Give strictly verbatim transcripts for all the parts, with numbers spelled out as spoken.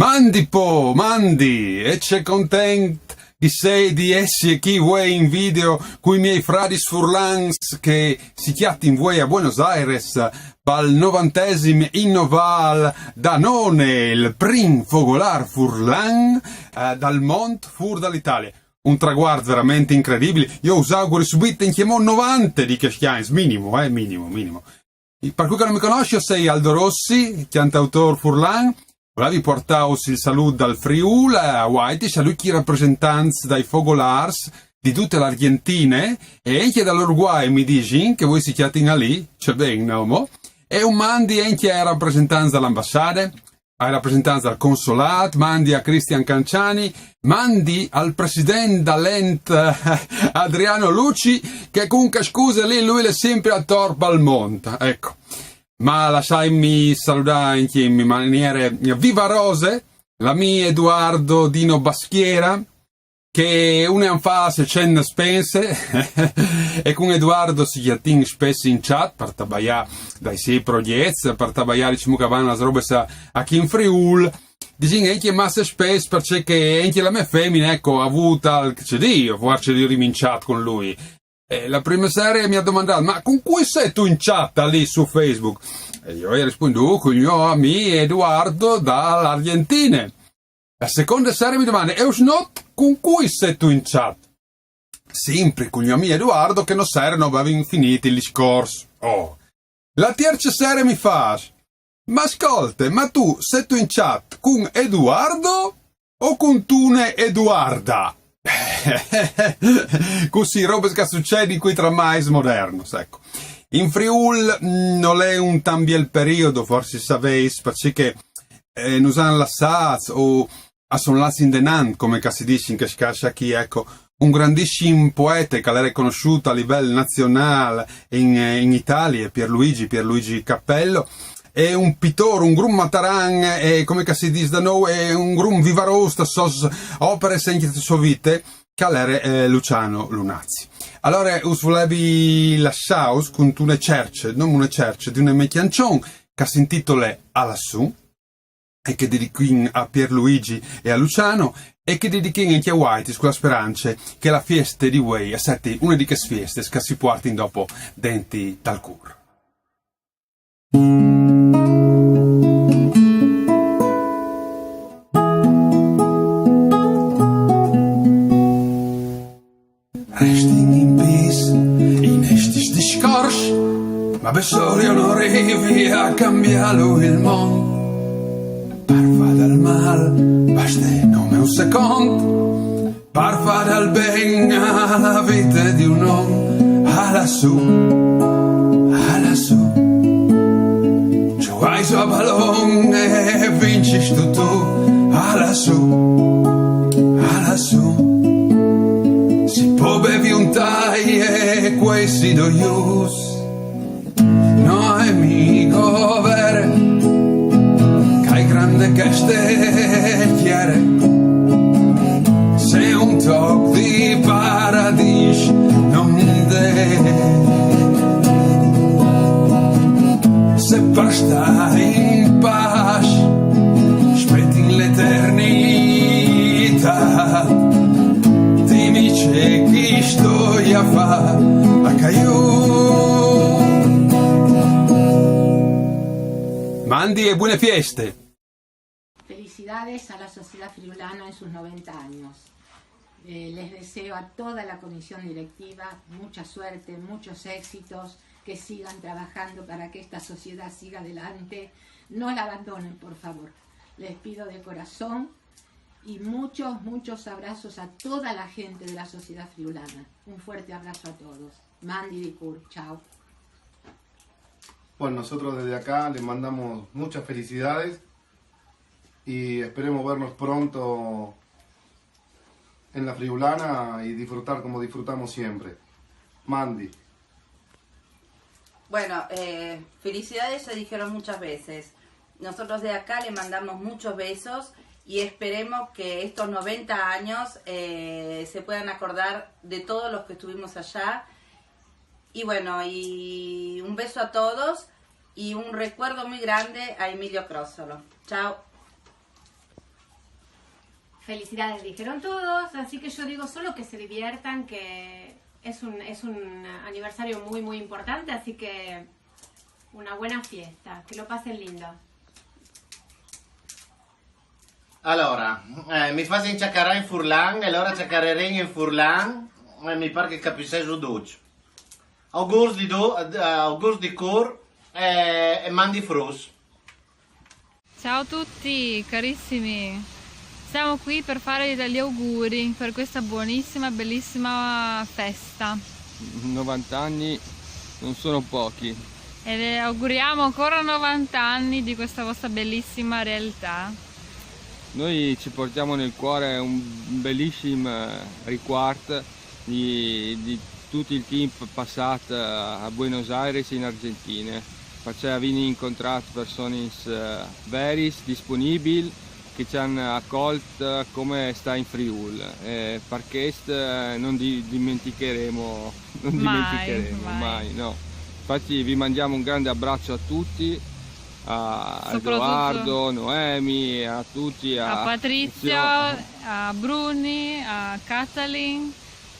Mandi po, mandi, e ce content che sei di essere qui vuoi in video con i miei fradi furlans che si chiattin vuoi a Buenos Aires, pal novantesim innoval da none, il prim fogolar furlan eh, dal mont fur dall'Italia. Un traguard veramente incredibile. Io us auguri subito in chiamò novanta di cristiani, minimo, eh, minimo, minimo. Per cui che non mi conosci, io sei Aldo Rossi, cantautor furlan. Volevi portaus il salut dal Friul a White, a lui chi rappresentanti dai fogolars di tutta l'Argentina e anche dall'Uruguay mi dici che voi si chiatin lì, c'è ben, no? E un mandi anche ai rappresentanti dall'ambasciata, ai rappresentanti dal consolat, mandi a Cristian Canciani, mandi al presidente dall'ent Adriano Luci, che comunque scuse lì, lui è sempre a torpa al monte, ecco. Ma lasciatemi salutare anche in maniere vivarose l'amico Eduardo Dino Baschiera, che un anno fa se cenne spense e con Eduardo si chiattin spesso in chat per tabaiare dai sei progetti, per tabaiare diciamo che vanno la roba a chi in Friul. Dicin anche massa spesso perché anche la mia femmina, ecco, ha avuto il che c'è Dio, forse di riminci a chat con lui. E la prima sera mi ha domandato: "Ma con cui sei tu in chat lì su Facebook?" E io gli ho risposto: "Con il mio amico Eduardo dall'Argentina." La seconda sera mi domanda: "E us not con cui sei tu in chat?" Sempre con il mio amico Eduardo che non sera non avevamo finito il discorso. Oh. La terza sera mi fa: "Ma ascolta, ma tu sei tu in chat con Eduardo o con Tune Eduarda?" Così, robe che succede in quei tramais modernos, ecco. In Friul mm, non è un tan biel periodo, forse saveis, perché eh, nos han lassats o a son lats indenant, come che si dice in che scascia qui, ecco, un grandissimo poeta che l'è riconosciuto a livello nazionale in, in Italia, Pierluigi, Pierluigi Cappello, e un pittore, un grum mataran, e come che si dice da noi, è un grum vivaros, sta sos opere, sempre sua vita, che l'era eh, Luciano Lunazzi. Allora, us volevi lasciaus con una cerce, non una cerce, di una mia canzone che si intitola Alassù, e che dediquin a Pierluigi e a Luciano, e che dediquin anche a White con la speranza che la fiesta di Way è stata una di queste fieste che si portin dopo denti dal cuore. Restin in pis, in estis discors, ma bessorio non arrivi a cambiarlo il mondo. Parfa dal mal, basta nome un secondo, parfa dal ben alla vita di un uomo, alla su, alla su. Giuai su a ballon e vinci tu, alla su, alla su. Si può bevi un tai e questi do ius. No è mica vero che hai grande che ste fiere. Se un toc di paradis non de se per stare in pace spetti l'eternità. Dimmi ce che sto a fare a Caiù. Mandi e buone fieste. Felicidades a la Sociedad Friulana en sus noventa años. Eh, les deseo a toda la comisión directiva mucha suerte, muchos éxitos, que sigan trabajando para que esta sociedad siga adelante. No la abandonen, por favor. Les pido de corazón y muchos, muchos abrazos a toda la gente de la Sociedad Friulana. Un fuerte abrazo a todos. Mandi Dicur, chao. Bueno, nosotros desde acá les mandamos muchas felicidades y esperemos vernos pronto en la Friulana y disfrutar como disfrutamos siempre. Mandi. Bueno, eh, felicidades se dijeron muchas veces. Nosotros de acá le mandamos muchos besos y esperemos que estos noventa años eh, se puedan acordar de todos los que estuvimos allá. Y bueno, y un beso a todos y un recuerdo muy grande a Emilio Crosolo. Chao. Felicidades, dijeron todos, así que yo digo solo que se diviertan, que es un, es un aniversario muy, muy importante, así que una buena fiesta, que lo pasen lindo. Allora, eh, mi fasi ciacarà in furlan e allora ciacareremo in furlan e mi pare che capisseso duccio. Augurs di do, eh, augurs di cor e, e mandi frus. Ciao a tutti, carissimi. Siamo qui per fare gli auguri per questa buonissima, bellissima festa. novanta anni non sono pochi. E le auguriamo ancora novanta anni di questa vostra bellissima realtà. Noi ci portiamo nel cuore un bellissimo ricordo di, di tutto il tempo passato a Buenos Aires in Argentina, perché abbiamo incontrato persone eh, veris, disponibili, che ci hanno accolto come sta in Friuli. E per questo eh, non di- dimenticheremo, non Mai, dimenticheremo mai. mai, no. Infatti vi mandiamo un grande abbraccio a tutti, a Soprattutto Edoardo, Noemi, a tutti, A a, Patrizio, a Bruni, a Katalin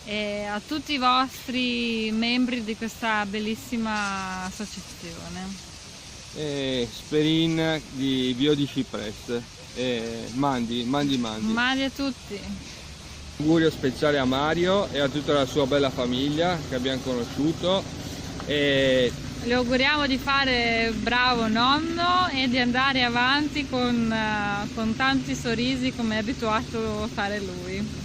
e a tutti i vostri membri di questa bellissima associazione. E sperin di viodici presto. E mandi, mandi, mandi. Mandi a tutti. Un augurio speciale a Mario e a tutta la sua bella famiglia che abbiamo conosciuto. E Le auguriamo di fare bravo nonno e di andare avanti con, eh, con tanti sorrisi come è abituato a fare lui.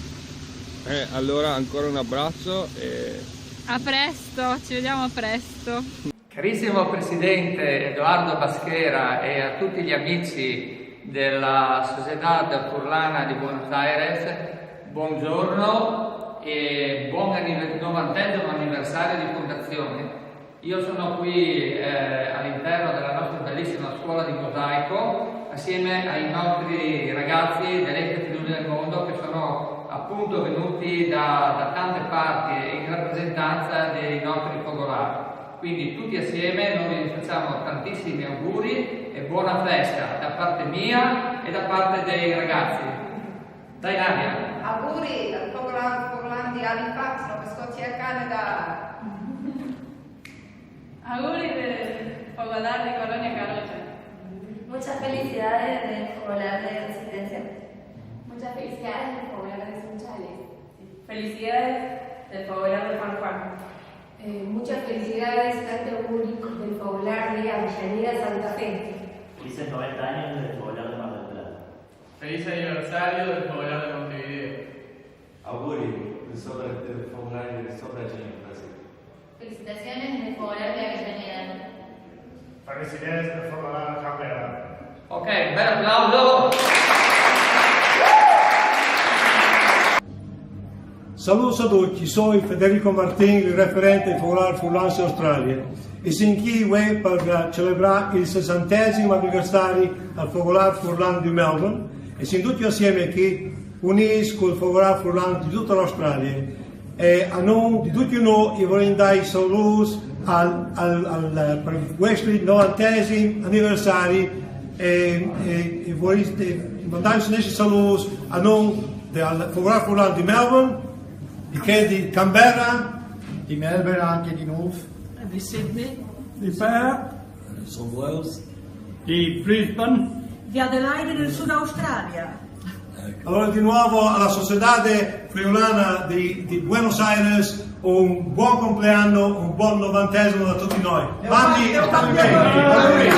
eh, allora ancora un abbraccio e A presto, ci vediamo presto. Carissimo Presidente Edoardo Baschera e a tutti gli amici della Società Furlana di Buenos Aires, buongiorno e buon anniver- novantesimo anniversario di fondazione. Io sono qui eh, all'interno della nostra bellissima scuola di mosaico assieme ai nostri ragazzi dell'Ex Friuli del Mondo che sono appunto venuti da, da tante parti in rappresentanza dei nostri fogolari. Quindi tutti assieme noi vi facciamo tantissimi auguri e buona festa da parte mia e da parte dei ragazzi. Dai Nadia! Auguri al Fogolar Furlan di Halifax, Nova Scotia, Canada. Auguri del Fogolar di Colonia Carocha. Muchas felicidades del Fogolar de Resistencia. Muchas felicidades del Fogolar de Sunchales. Felicidades del Fogolar de Juan Juan. Eh, muchas felicidades, tanti auguri del Fogolar de Avellaneda Santa Fe. Felices noventa años del Fogolar de Mar del Plata. Feliz aniversario del Fogolar de Montevideo. Auguri del Fogolar de Brasil. Felicitaciones del Fogolar de Avellaneda. Felicidades del Fogolar de Canberra. Ok, bel applauso! Saluts a ducj, o soi Federico Martin, il referent dal Fogolar Furlan in Australia, e o sin chi uei par celebrâ il sessantesim aniversari dal Fogolar Furlan di Melbourne, e o sin ducj assieme chi, unîts cul Fogolar Furlan di dutta la Australia. E a non di ducj nô o volein dâ i saluts al, al, al, par vuestri novantesim aniversari e, e, e volein mandâ i saluts a non dal Fogolar Furlan di Melbourne, di chel di Canberra, di Melbourne anche di nô, di Sydney, di Perth, New South Wales, di Brisbane, di Adelaide nel Sud Australia. Allora di nuovo alla Società Friulana di, di Buenos Aires un buon compleanno, un buon novantesimo da tutti noi. Mandi e state bene.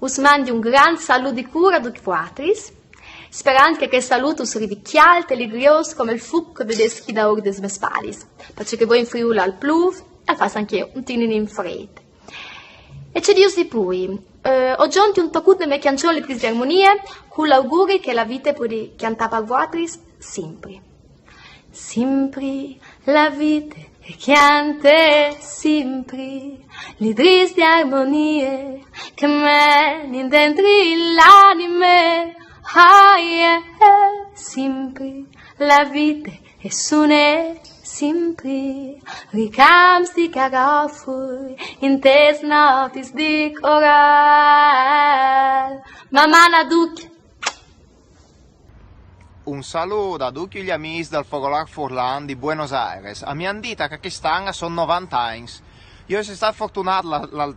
Us mandi un grant salut di cûr a ducj vuatris, sperant che chest salut us rivi cjalt e ligriôs come il fûc che o vedês chi daûr des mês spalis, parcè che vuê in Friûl al plûf e al fâs ancje un tinin frêt. E ce dîus di plui? Eh, o zonti un tocut de mê cjançon Litris di armonie, cul auguri che la vite e podi cjantâ par vuatris simpri. Simpri la vite e cjante simpri, Litris di armonie che a me mi è dentri l'anime. Ah, yeah. Simpri La vita è sune simpri, ricams di carofui, in tes notis di coral. Mamana duc. Un salut a ducj i amis dal Fogolar Furlan di Buenos Aires. A mi han dit che quest'an a son novanta agns. Io soi stat fortunat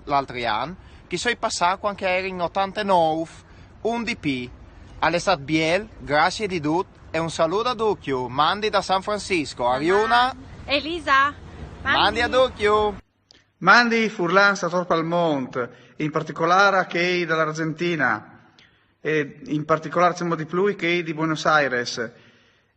l'altri an, che soi passà quand che erin otantanov, un di pi. Al è stat biel, grazie di dut, e un salut a ducj. Mandi da San Francisco, Ariuna. Elisa. Mandi a ducj. Mandi furlans ator pal mont, in particolar a chei da l'Argentina, e in particolar cemût di plui chei di Buenos Aires.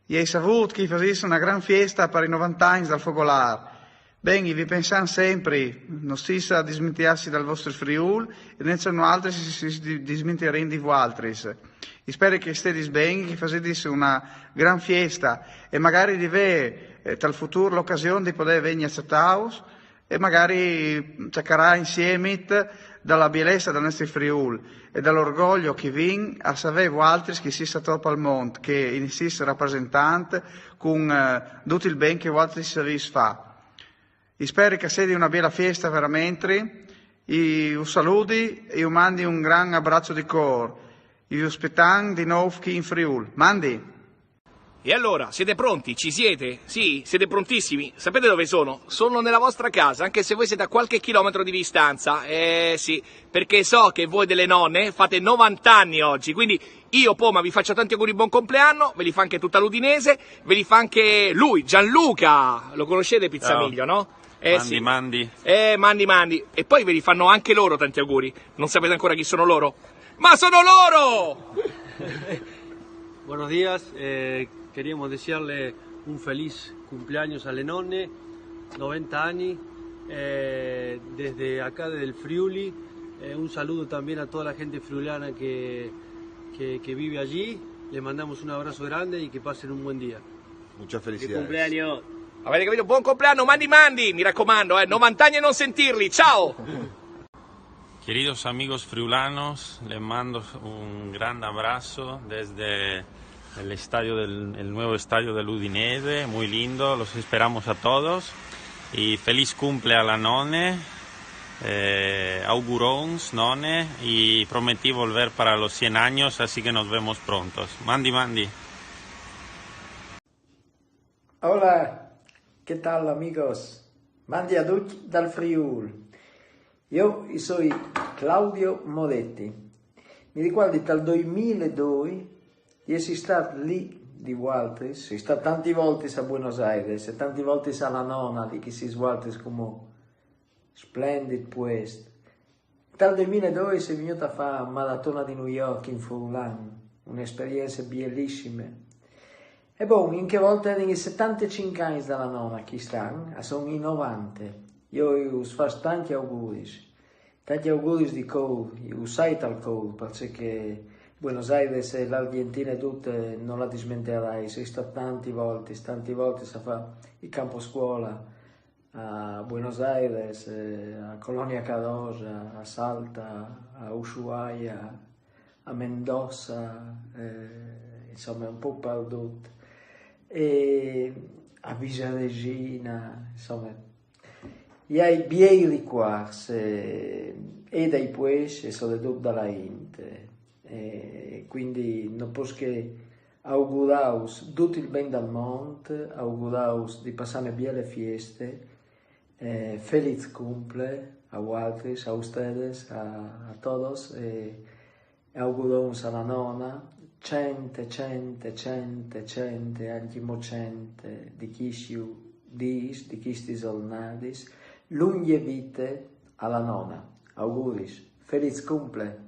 I ai savût che i fasìs una gran fiesta par i novanta agns dal Fogolar. Ben, i vi pensàn sempri, no stìs a dismintiâsi dal vestri Friûl e nancje nualtris si dismintiarìn di vualtris. I speri che i stedis ben, che i fasedis una gran fiesta e magari di vê tal futûr l'ocasion di podê vignî a cjatâus e magari cjacarâ insiemit da la bielessa dal nestri Friûl e dal orgoglio che i vin a savê vualtris che i sês ator pal mont, che i sês rapresentants cun dut il ben che vualtris i savês fâ. I speri che a sedi una biela fiesta veramentri, i us saludi e i us mandi un gran abraç di cûr. I us spietàn di nouf chi in Friûl. Mandi! E allora, siete pronti? Ci siete? Sì? Siete prontissimi? Sapete dove sono? Sono nella vostra casa, anche se voi siete a qualche chilometro di distanza. Eh sì, perché so che voi delle nonne fate novanta anni oggi, quindi io, Poma, vi faccio tanti auguri, buon compleanno, ve li fa anche tutta l'Udinese, ve li fa anche lui, Gianluca. Lo conoscete Pizzamiglio, no? Eh, mandi, sì. Mandi. Eh, mandi, mandi. E poi ve li fanno anche loro tanti auguri. Non sapete ancora chi sono loro? Ma sono loro! Buenos días, eh, queríamos desearle un feliz cumpleaños a le nonne, noventa años, eh, desde acá, desde el Friuli. Eh, un saludo también a toda la gente friulana que, que, que vive allí. Les mandamos un abrazo grande y que pasen un buen día. Muchas felicidades. Cumpleaños. Avete capito? Buon compleanno, mandi mandi, mi raccomando, eh, novanta anni e non sentirli, ciao! Queridos amigos friulanos, les mando un gran abrazo desde el estadio del el nuevo estadio del Udinese, muy lindo, los esperamos a todos y feliz cumple a la nonne. Eh, augurons, nonne, y prometí volver para los cien años, así que nos vemos prontos. Mandi, mandi. Hola, ¿qué tal amigos? Mandi a ducj dal Friûl. Jo i soi Claudio Moretti. Mi ricuardi tal doimil e doi di jessi stât li di vualtris, soi stât tantis voltis a Buenos Aires e tantis voltis a la nona li che sês vualtris cumò. Splendid puest. Tal doimil e doi soi vignût a fâ maratona di New York in furlan, une esperience bielissime. E bon, in chê volte a jerin i setantecinc agns da la nona, chest an a son i novante. Jo us fâs tancj auguris, tancj auguris di cûr, us ai tal cûr, parcè che Buenos Aires e l'Argjentine dute no la dismentearai, soi stât tantis voltis, tantis voltis a fâ il campo scuola, a Buenos Aires, eh, a Colonia Carosa, a Salta, a Ushuaia, a Mendoza, eh, insome un pôc pardut, e a Visaresina, insome, i ai biei ricuarts, eh, e dai puescj e soredut da la int, e cuindi no pues che augurâus dut il ben dal mont, augurâus di passâ une biele fieste, eh, feliç cumple a vualtris, a ustedis, a, a todos, e, e augurons a la nona, cent, cent, cent, cent, ancjemò cent di chiscj dîs, di chistis zornadis, lungje vite a la nona. Auguris, feliç cumple!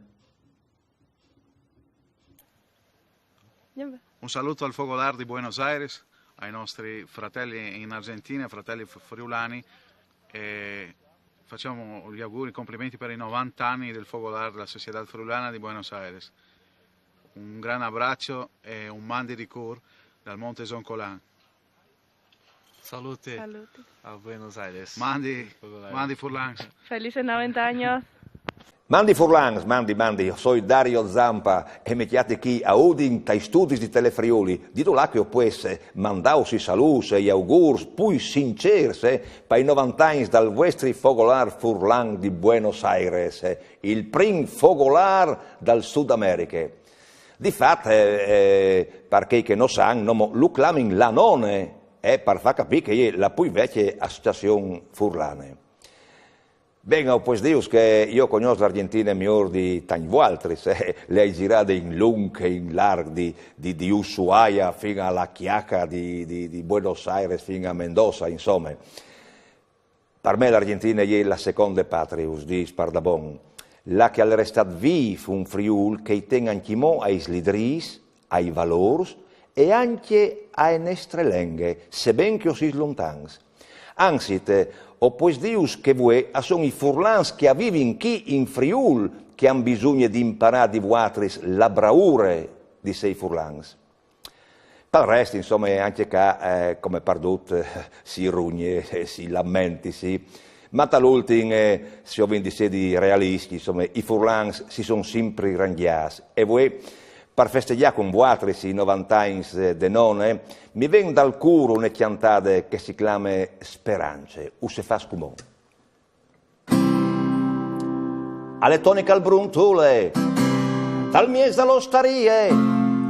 Un saluto al Fogolar di Buenos Aires, ai nostri fratelli in Argentina, fratelli friulani, e facciamo gli auguri, i complimenti per i novanta anni del Fogolar della Società Friulana di Buenos Aires. Un gran abbraccio e un mandi di cûr dal Monte Zoncolan. Salute. Salute. A Buenos Aires. Mandi, mandi furlans. Felices noventa años. Mandi furlans, mandi, mandi, o soi Dario Zampa e me cjati chi a Udin tai studis di Telefriuli, di dulà che o pues mandâus i salûts e i augûrs plui sincêrs, eh, pai novanta agns dal vuestri fogolâr furlan di Buenos Aires, eh, il prin fogolâr dal Sud Americhe. Di fat, eh, eh, par chei che no san, nomo lu clamin la None, eh, par fâ capî che e je la plui vecje associazion furlane. Ben, o pues dîus che jo o cognòs la Argjentine miôr di tancj vualtris, eh, le ai zirade in lunc e in larc, di, di, di Ushuaia fin a La Quiaca, di, di, di Buenos Aires fin a Mendoza, insome. Par me la Argjentine e je la seconde patrie, us dîs pardabon, là che al è restât vîf un Friûl che i ten ancjemò ai slidrîs, ai valôrs e ancje ae nestre lenghe, seben che o sês lontans. Anzit, o pues dîus che vuê a son i furlans che a vivin chi in Friûl che a àn bisugne di imparâ di vualtris la braure di sei furlans. Pal rest, insome, ancje ca, eh, come pardut, eh, si rugne, eh, si lamenti, sì. Ma tal ultin, eh, se o vin di sedi realiscj, insome, i furlans si son simpri rangjâts. E vuê, par festegjâ cun vualtris i novanta agns, eh, de None, mi ven dal cûr une cjantade che si clame Sperance, us e fâs cumò. Al è Toni che al bruntule tal mieç da l'ostarie,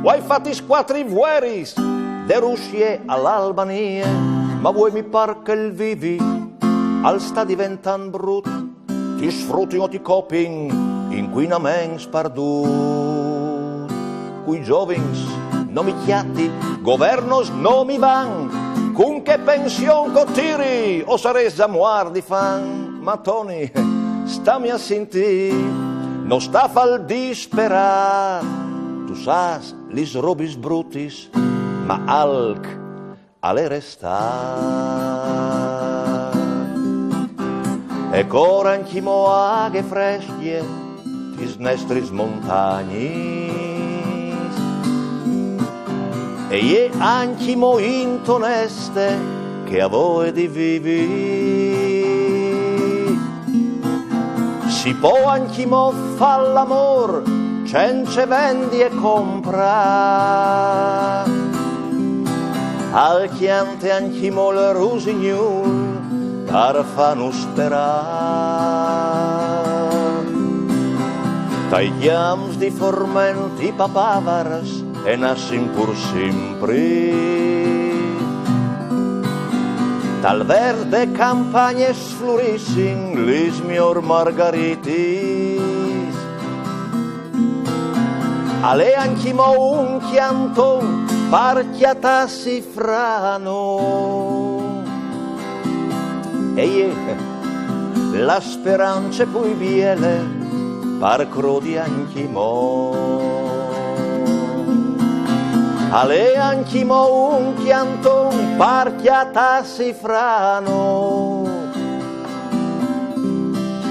o ai fat i cuatri vueris de Russie a l'Albanie, ma vuê mi par che il vivi al sta diventant brut, ti sfrutin o ti copin, incuinament spardut. Cui zovins no mi cjati, governos no mi van, cun chê pension che o tiri o sarès za muart di fam. Ma Toni, stami a sintî, no sta fâ il disperât, tu sâs, lis robis brutis, ma alc al è restât. E cor ancjemò aghe frescje tis nestris montagnis, e je ancjemò int oneste chê voie di vivi. Si pò ancjemò fâ l'amôr cence vendi e comprâ. Al cjante ancjemò il rusignûl par fânus sperâ. Tai cjamps di forment i papavars e nassin pûr simpri. Tal vert de campagne sflurissin lis miôr margaritis. Al è ancjemò un cjanton par cjatâsi fra nô. E je la sperance plui biele par crodi ancjemò. Al è ancjemò un cjanton par cjatâsi fra nô.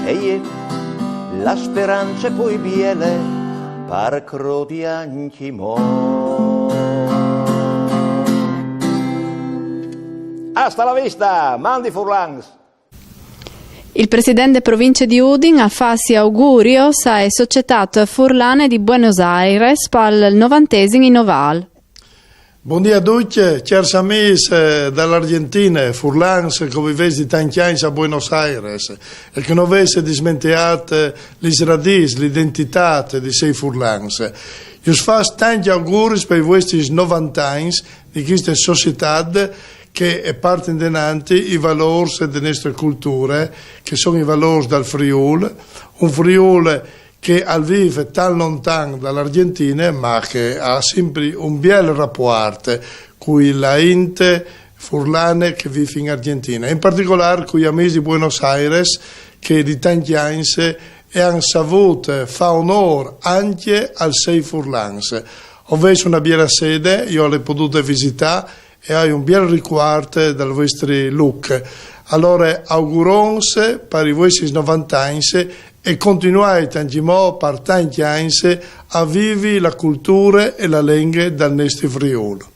E je la sperance plui biele par crodi ancjemò. Hasta la vista, mandi furlans! Il president de provincie di Udin al fâs i augurios ae Societât Furlane di Buenos Aires pal novantesim inovâl. Bundì a ducj, cjârs amîs, eh, da l'Argjentine, furlans che o vivês di tancj agns a Buenos Aires e che no vês dismenteât, eh, lis radîs, l'identitât di sei furlans. Jo us fâs tancj auguris pai vuestris novanta agns di cheste societât che e puarte indenanti i valôrs de nestre culture, che a son i valôrs dal Friûl, un Friûl che al vîf tant lontan da l'Argjentine, ma che al à simpri un biel rapuart cui la int furlane che a vîf in Argjentine, in particolâr cui amîs di Buenos Aires, che di tancj agns a àn savût fâ onôr ancje ai sei furlans. O vês une biele sede, jo le ai podude visitâ, e o ai un biel ricuart dal vuestri lûc. Alore, augurons pai vuestris novanta agns e continuait ancjemò par tancj agns a vivi la culture e la lenghe dal nestri Friûl.